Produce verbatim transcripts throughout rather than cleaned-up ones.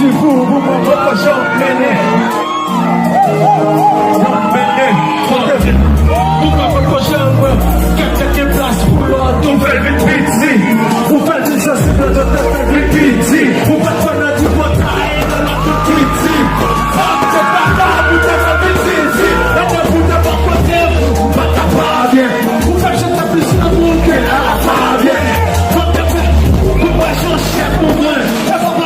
Pou, pou mwen, poko janm mennen. Janm mennen. Kote, pou mwen, poko janm. Kèk, kèk plas pou lòt. Ou fè l vin piti. Ou fè l vin sansib, lòt yo te fè l vin piti. Ou pa t fè nan tripotay, nan lòt tout piti. Fòk se papa pou te fè vin piti. Lè te pou te bò kote m, pa ta pa byen. Ou fè jete plis lanmou ke la pa byen. Fòk te fè, pou mwen, jan chèf pou mwen. E fòk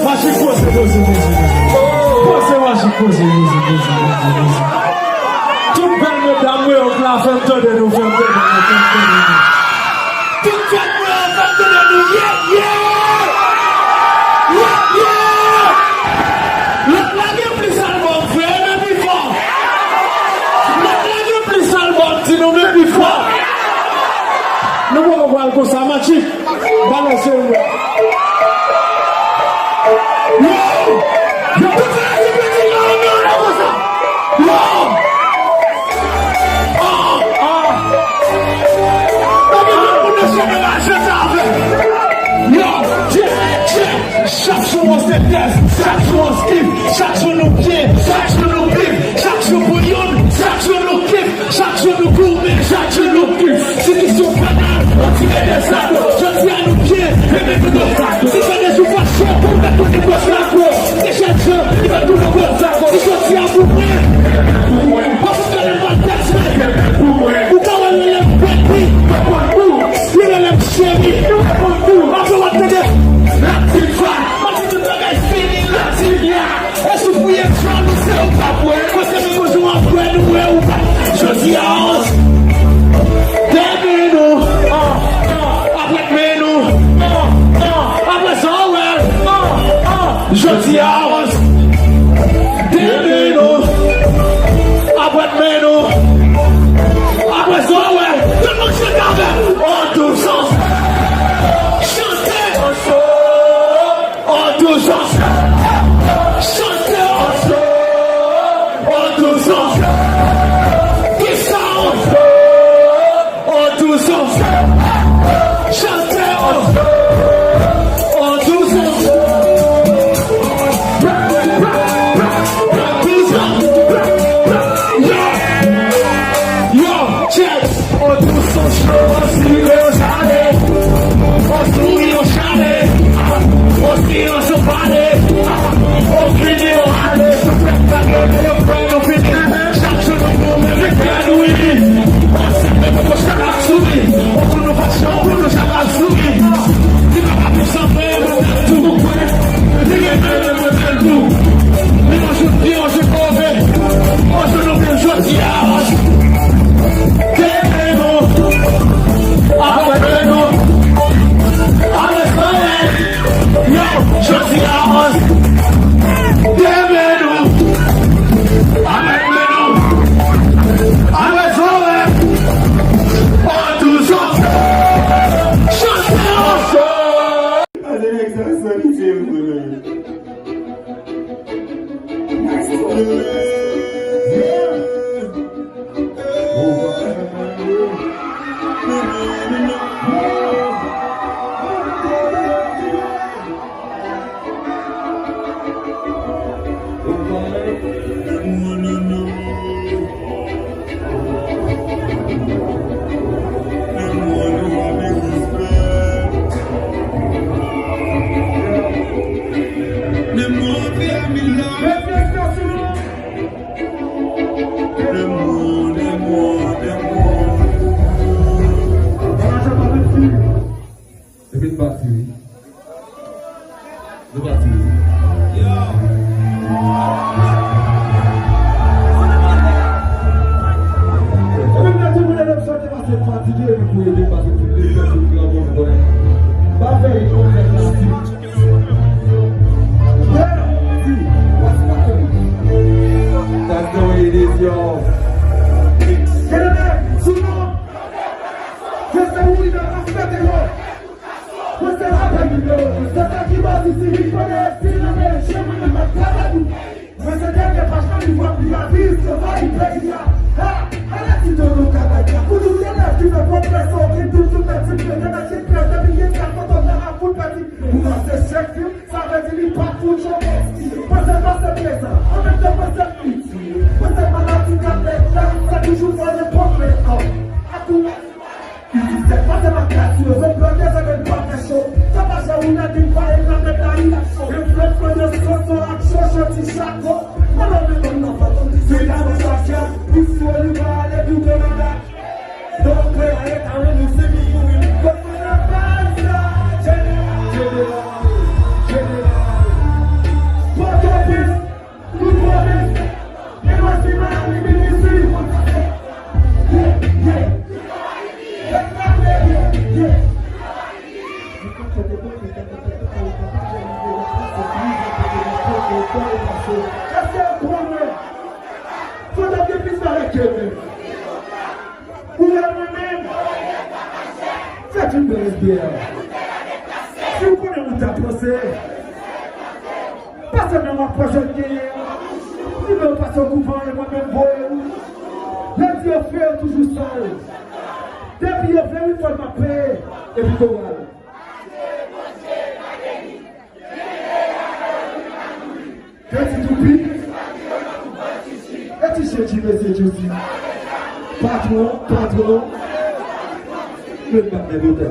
Majik poze, poze, poze, poze. Poze, majik poze, poze, poze, poze, poze. Tout bèl medam mwen yo k la, fè m tande nou, fè m tande nou, fè m tande nou. Tout fèt mwen yo, fè m tande nou, yeah, yeah! Yeah, yeah! Lòt la gen plis albòm, fè men pi fò. Lòt la gen plis albòm, di nou men pi fò. Nou poko pral konsa, Matchik. Balanse w la. Yo! Yo, tout fè la, yo, yo, yo, yo, yo, konsa. Yo! Ah, ah. Pa gen moun nan chèche la, chèche avè. Yo, tchè, tchè. Chak jou on sentèz, chak jou on skip, chak jou nou byen, chak jou nou bip, chak jou pou youn, chak jou nou kip. Chak jou nou goumen, chak jou nou kwi. Si kesyon banal, an tire de sa do. Jodi a nou byen, renmen nou do sa. Si fè de jou fache, pou mèt tout li pòs lakou. Se chèche, li fè tou nou pòs lakou. Si jodi a pou mwen, pa pou tande m pa tèks mwen. Ou ka wè l rele m bèbi, li rele m cheri. Apre w ap tande, la ti fa, m ap di tout bagay fini, la ti byen. E si w fouye flann ou se ou k ap wè. Mwen se menm jan w ap wè nou wè ou pa. Jodi a, demen nou, ah, ah, apre demen nou, ah, ah, apre sa w wè, ah, ah. Jodi a, demen nou, apre demen nou, apre sa w wè. Tout moun chante avè m. An douz ans. Chante. An douz ans. Chante. An douz ans. Kisa? An douz ans. Chante. An douz ans. Douz ans. Yo. Yo, check. On douz ans, on sire, on sale. On souri, on chale. On silans, on pale. On fini, on ale. Tout fèt pa gen telefòn, on fini. Chak jou nou goumen, men kè nou ini. On sèl men poko chak ap souri. On kou nou fache, on kou nou chak ap souri. Li pa ka pi chanpè, mwen tou. Li gen men, mwen tou. Li yon jou byen, yon jou move. On jou nou vin jodi a. Demen nou. Apre demen nou. Apre sa, yo, jodi a, demen nou. Apre demen nou. Apre sa, on douz ans. Epi n pati wi. Nou pati wi. Epi m mete moun nan chante pase fatige epi pou ede pase tout letan tout granmoun. Ba fè yon fèt la ti. Yeah, ti, what's poppin'? That's the way it is, y'all. Get it back, Suno. Yo se ou li nan afè te yo. Yo se rapè ki yo. Se sa ki baz isi li konnen estil la men chen mwen nan mat travay. Mwen se dènye paj nan liv wap li aviz travay peyi a. Ha! Ala ti dodo kabay la. Kou nou se lèv ki fè pwogrese okenn dout sou mèt si mwen gen mèt ki prè depi gen sa foto nan ap fout pèdi. Ou nan se chèk fim. Sa vle di li pa fout chòke. Mwen se pase prezan, an menm tan mwen se itil. Mwen se maladi k ap lèd la, sa toujou fò nenpòt lè an. Akouraje. Li di sèk pase pa gras yo, zon blòke se menm pa fè cho. Sa pa jan ou nan di pa e nan mèt la ri ak cho. Reflèks mwen yo soso ak chocho ti chako. Mwen nan men mwen nan fantom di se gade chak jan. Pou sou li pa ale pou mwen nan la. Èske w konnen? Fantom gen plis bagay ke mwen. Ou wè mwen menm? Fè tout bèl S B L. Si w konnen ou ta panse. Pase nan rapò jèn genyen. Nimewo pase w kouvan e mwen menm voye w. Lè di yo fre yo toujou sal. Depi yo vle wi fò n ap peye. Epi koral. Kèti toupi. Kèti chèchi mesye Jezi. Patwon, patwon. Men pa men botè.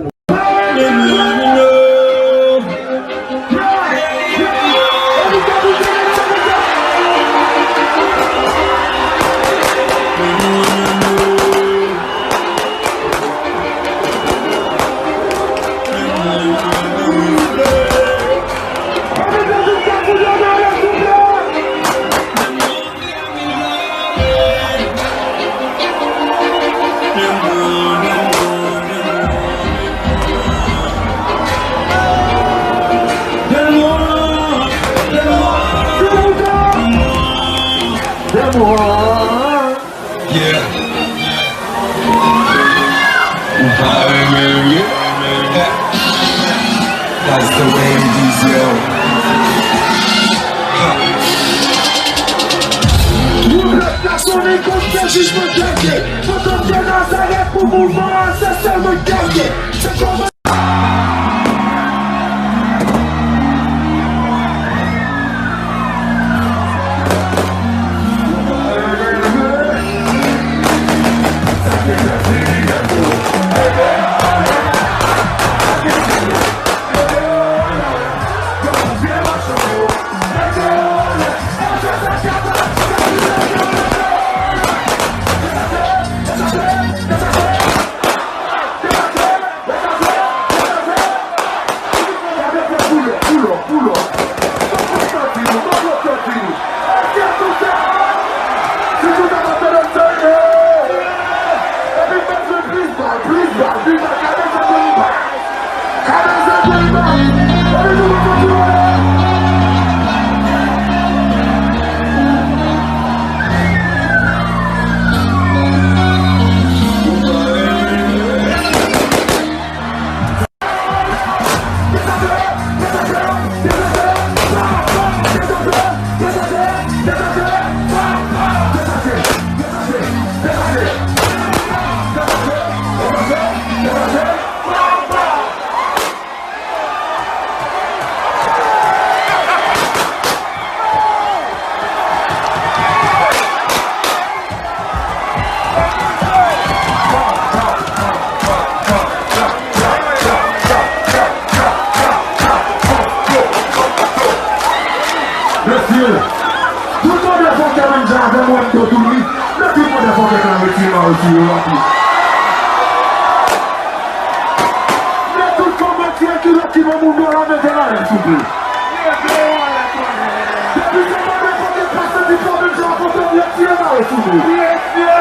Yeah. Ou pa renmen l, yeah. That's the way it is, yo. Twoub la sonnen konn fè jijman dènye. Fantom de Nazarèt pou mouvman an, se sèl mwen dènye. Se kòman Mesye, tout motherfucker menm jan avè m, wè m do touni. Men tout motherfucker ka retire mare sou yo rapid. Men tout kòmanditè kilòt ki nan moun yo la, mete mare sou nou. Depi se motherfucker pa santi fò menm jan avè m, retire mare sou nou.